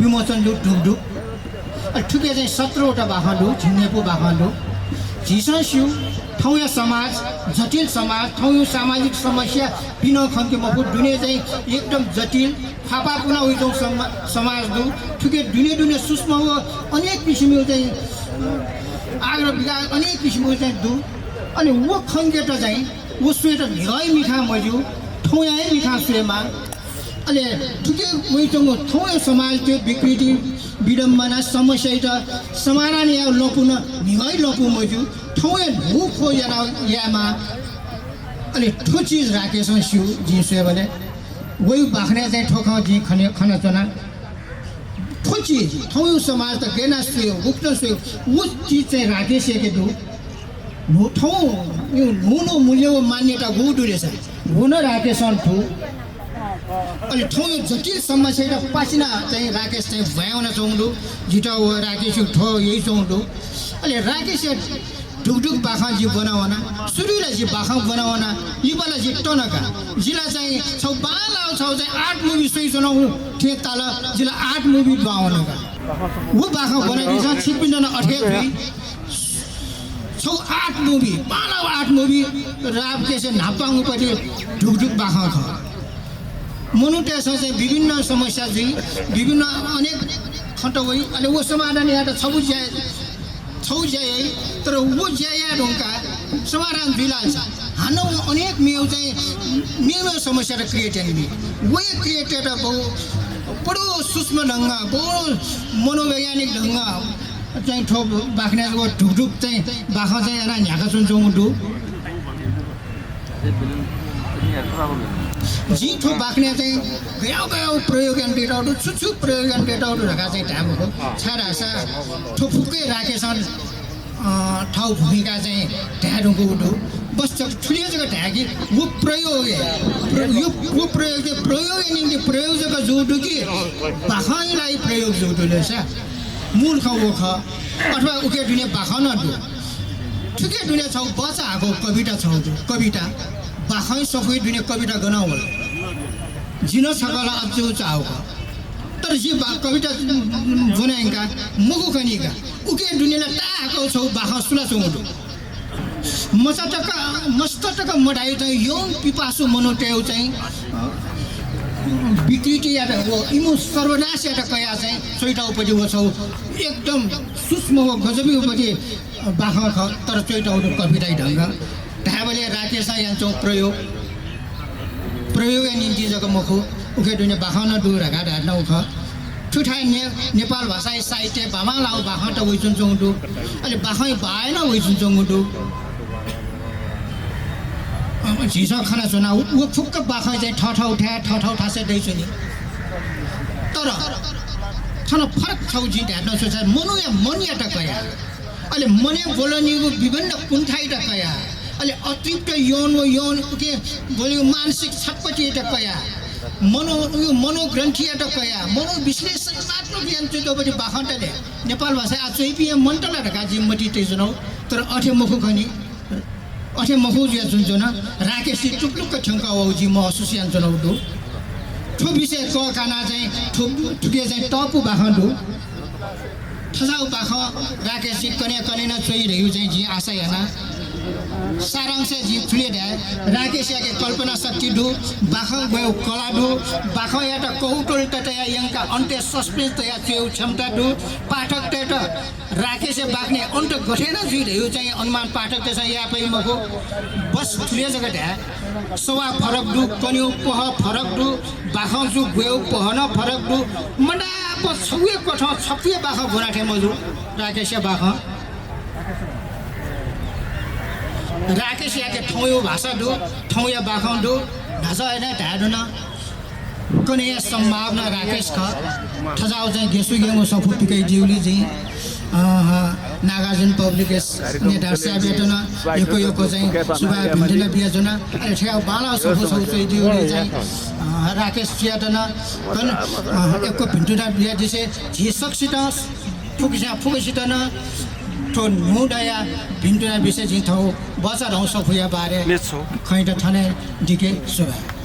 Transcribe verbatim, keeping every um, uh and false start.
विमोचन दु, ढुकढुक। अले थुके चाहिँ सत्रवटा बाखं दु, झिंन्हय्‌पु बाखं दु। झीसं स्यू, थौंया समाज, जटिल समाज, थौंया सामाजिक समस्या पिनं खंके मफु, दुने चाहिँ एकदम जटिल, ख्वापा पुना वइच्वंगु समा-, समाज दु। थुके दुने दुने सूक्ष्म व अनेक किसिमया चाहिँ, अ, आग्रह विकास अनेक किसिमया चाहिँ दु। अले व खंकेत चाहिँ व स्वयेत न्हिगः हे मिखां मज्यू, थौंया हे मिखां स्वयेमाः। अले थुके वइच्वंगु थौंया समाजया विकृति, विडम्बना, समस्यायात समाधान यायेगु लँपु नं न्हिगः हे लँपु मज्यू, थौंया न्हू खोज याना यायेमाः। अले थ्व चिज राकेशं स्यू, जिं स्वयेबलय्। वयागु बाखनय् चाहिँ थ्व खँ जिं खने-, खनाच्वना। थ्व चिज, थौंया समाजयात गय् याना स्वयेगु, गुकथं स्वयेगु, व चिज चाहिँ राकेशयाके दु। न्हू, थौं, न्हू न्हू मूल्य व मान्यता गुगु दु ले सा, व नं राकेशं दु। अले थौंया जटिल समस्यायात पाचिना चाहिँ राकेश चाहिँ भ्वाँय् वनाच्वंगु दु। जितः व राकेशयागु थ्व याइच्वंगु दु। अले राकेशया ढुकढुक बाखं जि ब्वनावना। सुरुइ ला जि बाखं ब्वनावना, लिपा ला जि तनका। जि ला चाहिँ छगू बांलाःगु छगू चाहिँ art movie स्वयाच्वनागु थें ताल, जि ला art movie दुहां वनका। व बाखं ब्वनादिसँ, छिकपिन्त नं अथे हे जुइ। छगू art movie, बांलाःगु art movie, राकेशया न्हापांगु पति ढुकढुक बाखं खः। मनूतय्‌सं चाहिँ विभिन्न समस्या जुइ, विभिन्न अनेक खँ त वइ, अले व समाधान यायेत छगू ज्या, छगू ज्या याइ, तर व ज्या याये धुंकाः समाधान जुइ ला हानं व अनेक मेगु चाहिँ मेगु समस्यात create यानादी। व हे create यायेत बहु, बडो सूक्ष्म ढंगं, बडो मनोवैज्ञानिक ढंगं चाहिँ थ्व बाखनय् व ढुकढुक चाहिँ बाखं चाहिँ यानाः न्ह्याकाच्वनाच्वंगु दु। जिं थ्व बाखनय् चाहिँ गयागु गयागु प्रयोग यानातयागु दु, छु छु प्रयोग यानातयागु दु धकाः चाहिँ धाये मखु। छाय्धाःसा थ्व फुक्कं राकेशं, अ, थःगु भूमिका चाहिँ धाये धुंकूगु दु। बस जक थुलि जक धाये कि व प्रयोग हे, प्र-, यो, व प्रयोग चाहिँ प्रयोगया निंतिं प्रयोग जक जूगु दु कि बाखंया लागि प्रयोग जूगु दु ले सा? मूल खँ व खः। अथवा उके दुने बाखं नं दु। थुके दुने छगू बचाहाकःगु कविता छगू दु। कविता। बाखं सफूया दुने कविता गनं वल? जि नं छकः ला अझ चाःगु खः। तर जि बा-, कविता ब्वना यंका मखु खनी का। उके दुने ला ताहाकःगु छगू बाखं सुलाच्वंगु दु। मचा तक, मस्त तक मधाइ चाहिँ यौन पिपासु मनूतय्‌गु चाहिँ, अ, विकृतियात व इमिगु सर्वनाशयात कयाः चाहिँ च्वइतःगु पति व छगू एकदम सूक्ष्म व गजबयागु पति बाखं खः, तर च्वइतःगु दु कविताया ढंगं। धायेबलय् राकेशं यानाच्वंगु प्रयोग, प्रयोगया निंतिं जक मखु, उके दुने बाखं नं दु धकाः धायेधुनागु खः। थुथाय् ने-, नेपाल भाषाया साहित्यय् बांबांलाःगु बाखंत वइच्वनाच्वंगु दु। अले बाखंया बाःया नं वइच्वनाच्वंगु दु। अ, झीसं खनाच्वना, व, व फुक्क बाखं चाहिँ थःथःथाय्, थःथःथासय् दइच्वनी। तर थन फरक छगू जिं धायेधुनागु छु धाःसा मनूया मनयात कयाः अले मनय् ब्वलनीगु विभिन्न कुण्ठायात कयाः, अले अतृप्त यौन व यौन उके ब्वलनीगु मानसिक छटपटीयात कयाः, मनो-, मनोग्रन्थियात कयाः, मनोविश्लेषणात्मक यानाच्वइतःगु बाखंत ले नेपाल भाषाय् आः च्वइपिं हे मन्त ला धकाः जिं मतिइ तयाच्वनागु, तर अथे मखु खनी। अथे मखु जुयाच्वनाच्वन। राकेशं टुप्लुक्क थ्यंकः वःगु जिं महसुस यानाच्वनागु दु। थ्व विषय कःकानाः चाहिँ थ्व, थुके चाहिँ तःपु बाखं दु। थज्याःगु बाखं राकेशं कन्हय् कन्हय् नं च्वइ धइगु चाहिँ जिं आशा याना। सारांशय् जिं थुलि धाये, राकेशयाके कल्पना शक्ति दु, बाखं ब्वयेगु कला दु, बाखंयात कौतूहलता तयाः यंकाः अन्तय् suspense तयाः च्वयेगु क्षमता दु। पाठकतय्‌त राकेशया बाखनय् अन्त गथे नं जुइ धइगु चाहिँ अनुमान पाठकतय्‌सं याये फइ मखु। बस थुलि जक धाये, सवाः फरक दु, कनेगु पहः फरक दु, बाखं जू ब्वयेगु पहः नं फरक दु। मनाप छगू हे कथं छपु हे बाखं ब्वना थें मजू राकेशया बाखं। राकेशयाके थौंया भाषा दु, थौंया बाखं दु, न्हाचः हे धाये धुन। कन्हय्‌या सम्भावना राकेश खः। थज्याःगु चाहिँ गेसुगेंगु सफू पिकयादीगुलिं जिं, अ, नागार्जुन Publications नेता साहेबयात नं यक्व यक्व चाहिँ सुभाय् भिंतुना बियाच्वना। अले थज्याःगु बांलाःगु सफू छगू च्वयादीगुलिं चाहिँ, अ, राकेशजुयात नं कन-, अ, यक्व भिंतुना बियादिसँ। झी सकसितं फुक्कसिनं, फुक्कसितं नं थ्व न्हू दयाः भिंतुना बिसें जिं थौं बचाधंगु सफूया बारे खँयात थन हे दिके। सुभाय्।